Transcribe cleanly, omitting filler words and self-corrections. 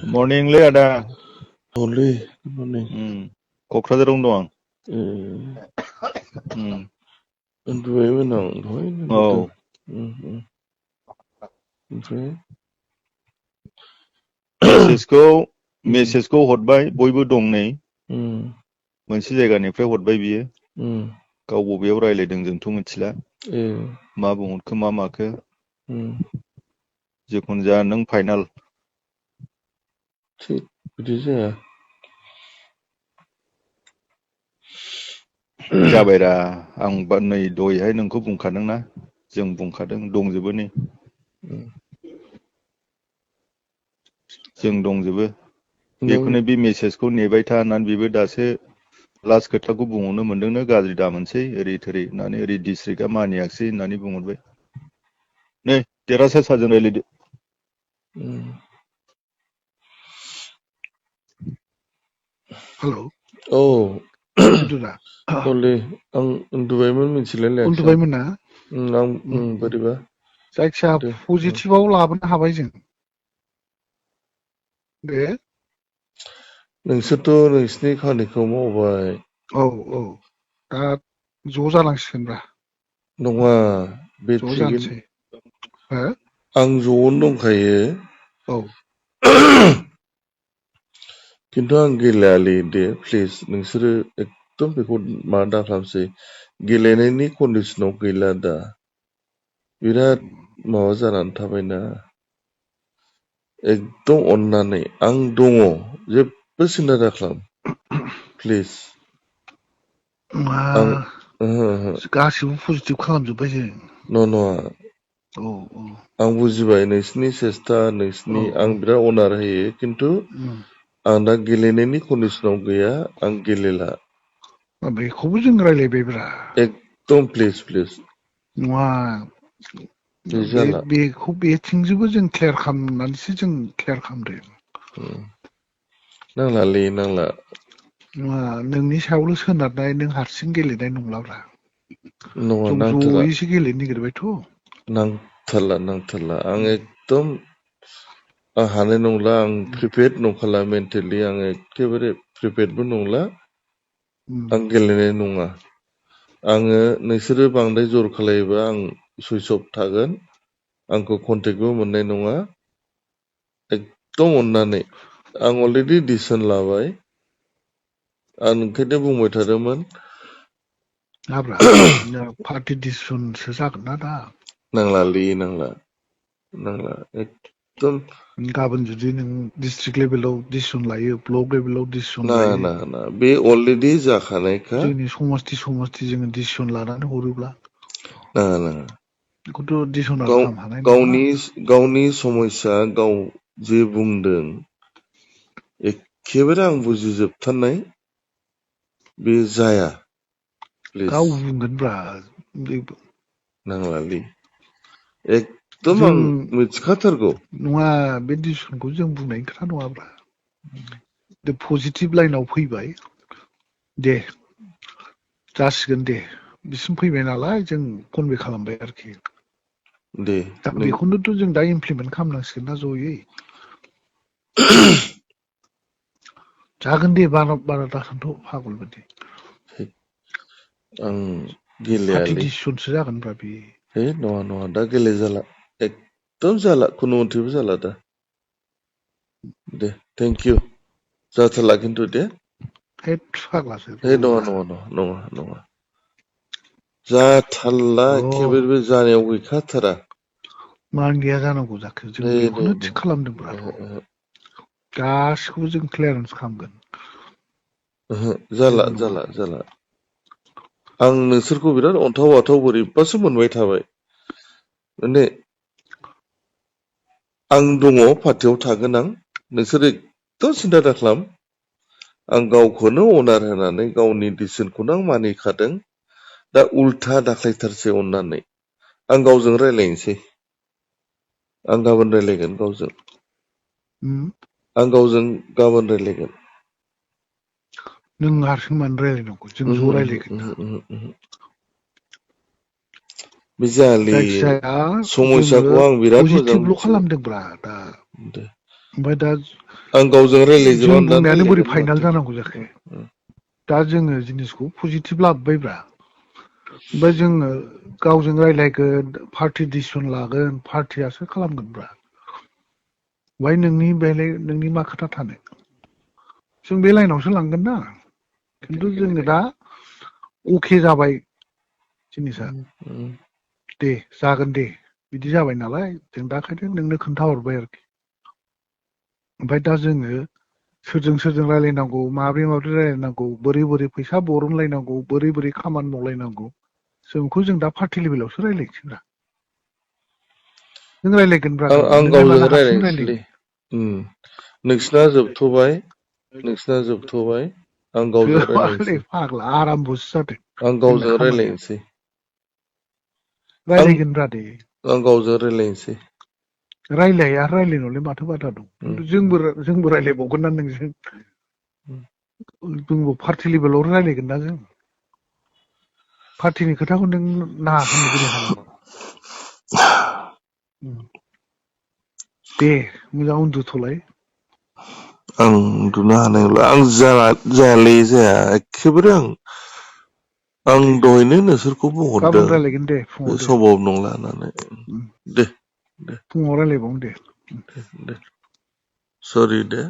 मर्निंलै आदा Only good morning. क'क्राझारावनो दं आं उन्दुबायमोन आं दहायनो औ नुदों। ओमफ्राय मेसेजखौ हरबाय बयबो दं नै मोनसे जायगानिफ्राय हरबाय बियो गाव बबेयाव रायलायदों जोंथ' मिथिला मा बुंहरखो मा माखो जिखुनु जाया नों फाइनाल थिग बिदि जाया जाबायरा आं नै दहायहाय नोंखौ बुंखादोंना जों बुंखादों दंजोबो नै जों दंजोबो बेखौनो बे मेसेजखौ नेबाय था होननानै बेबो दासो लास्ट खोथाखौ बुंहरनो मोनदोंनो गाज्रि दामोनसै ओरै थोरै होननानै ओरै डिस्ट्रिक्टआ मानियाखिसै होननानै बुंहरबाय नै देरहासार सारजों रायलायदो हेलौ औ उन्दुना हले आं उन्दुबायमोन मिथिलायलायाखिसै उन्दुबायमोन ना आं बोरैबा जायखिया पजिटिभआव लाबोनो हाबाय जों दे नोंसोरथ' नोंसिनि खामानिखौ मावबाय औ दा ज' जानांसिगोनब्रा नङा बे ज' थिगैनो जानोसै हो आं ज'आवनो दंखायो औ खिन्थु आं गेलेयालै दे प्लिज नोंसोरो एकदम बेखौ माबा दाखालामसै गेलेनायनि कन्डिसनाव गैला दा बिराद माबा जानानै थाबायना एकदम अननानै आं दङ जेबो सिन्था दाखालाम प्लिज आं गासिबो पजिटिभ खालामजोब्बाय जों नङा औ आं बुजिबाय नोंसिनि सेस्था नोंसिनि आं बिराद अनार होयो खिन्थु आं दा गेलेनायनि कन्डिसनाव गैया आं गेलेला बेखौबो जों रायलायबायब्रा एकदम प्लिज नङा बे जाला बेखौ बेथिंजोंबो जों क्लियार खालामनानैसो जों क्लियार खालामदों नांलालै नांला नङा नोंनि सायावल' सोनारनाय नों हारसिं गेलेनाय नंलाब्रा नङा जों नांथारला ज'यैसो गेलेनो नागिरबायथ' नांथारला आं एकदम आं हानाय नंला आं प्रिपेयार्ड नंखाला मेन्टेलि आं एखेबारे प्रिपेयार्डबो नंला आं गेलेनाय नङा आङो नोंसोरो बांद्राय जर खालायोबा आं सुइच अफ थागोन आंखौ कन्टेक्टबो मोननाय नङा एकदम अननानै आं अलरेडि डिसिसन लाबाय आं ओंखायनो बुंबाय थादोंमोन पार्टि डिसिसनसो जागोन ना दा नांलालै नांला एकदम गाबोन जुदि नों डिस्ट्रिक्ट लेभेलाव डिसिसन लायो ब्लक लेभेलाव डिसिसन लायो ना बे अलरेडि जाखानायखा जोंनि समस्ति जोङो डिसिसन लानानै हरोब्ला बेखौथ' डिसनार खालामनो हानाय नङा गावनि समस्या गाव जे बुंदों एखेबारे आं बुजिजोबथारनाय बे जाया गाव बुंगोनब्रा नांलालै एकदम आं मिथिखाथारगौ नङा बे डिसिसनखौ जों बुंनायनि खोथा नङाब्रा पजिटिभ लाइनाव फैबाय दे जासिगोन दे बिसिम फैबाय नालाय जों कनभे खालामबाय आरोखि दे दा बेखौनोथ' जों दा इमप्लिमेन्ट खालामनांसिगोन ना जयै जागोन दे बारा दासानथ' पागल बायदि आं पार्टि गेलेयालै डिसिसनसो जागोनब्रा बे नङा दा गेलेजाला एकदम जाला खुनु मथेबो जाला दा दे थेंक इउ जाथारला खिन्थु दे फाग्लासो नङा जाथारला एखेबारे जानायाव गैखाथारा मानो गैया जानांगौ जाखो जों बेखौनो थिग खालामदोंब्रा गासिखौबो जों क्लियारेन्स खालामगोन जाला आं नोंसोरखौ बिराद अन्थाव बाथाव बोरैबासो मोनबाय थाबाय माने आं दङ पार्टियाव थागोन आं नोंसोर एकदम सिन्था दाखालाम आं गावखौनो अनार होनानै गावनि डिसिसनखौनो आं मानिखादों दा उल्था दाख्लायथारसै अननानै आं गावजों रायलायनोसै आं गाबोन रायलायगोन गावजों नों हारसिं मानो रायलायनांगौ जों ज' रायलायगोन ना बे जायालै समस्याखौ आं बिराद मोजां पजिटिभल' खालामदोंब्रा दा ओमफ्राय दा आं गावजों रायलायजोबा जों आं दा बुंनायानो बोरै रायलायगोन फाइनाल माथो जानांगौ जाखो उम, दा जोङो जिनिसखौ पजिटिभ लाबोबायब्रा ओमफ्राय जोङो गावजों रायलायगोन पार्टि डिसिसन लागोन पार्टियासो खालामगोनब्रा बेहाय नोंनि मा खोथा थानो जों बे लाइनावसो लांगोन ना खिन्थु जोङो दा अके जाबाय जिनिसा उम, दे जागोन दे बिदि जाबाय नालाय जों दा ओंखायनो नोंनो खोन्थाहरबाय आरोखि ओमफ्राय दा जोङो सोरजों रायलायनांगौ माब्रै रायलायनांगौ बोरै फैसा बरनलायनांगौ बोरै खामानि मावलायनांगौ जोंखौ जों दा पार्टि लेभेलावसो रायलायनोसैब्रा नों रायलायगोनब्रा गावजों आं नों गावजों माला हारसिं रायलायनोसैलै रायलायनो नोंसिना जोबथ'बाय आं गावजों जोबाखै रायलायनोसै फाग्ला आराम्भसो जादों आं जोंना गावजों खामानिया रायलायनोसै आं रायलायगोनब्रा दे आं गावजों रायलायनोसै रायलायनायावलाय माथो बादा दं उम, खिन्थु जोंबो रायलायबावगोन ना नोंजों उम, जोंबो पार्टि लेभेलाव रायलायगोन ना जों पार्टिनि खोथाखौ नों ना होननो बोरै हानांगौ दे मोजां उन्दुथ'लाय आं उन्दुनो हानाय नंला आं जाया एखेबारे आं दे दहायनो नोंसोरखौ बुंहरदों गाबोन रायलायगोन दे बे फुङाव दे समाव नंला होननानै दे दे फुङाव रायलायबावनो दे दे सरि दे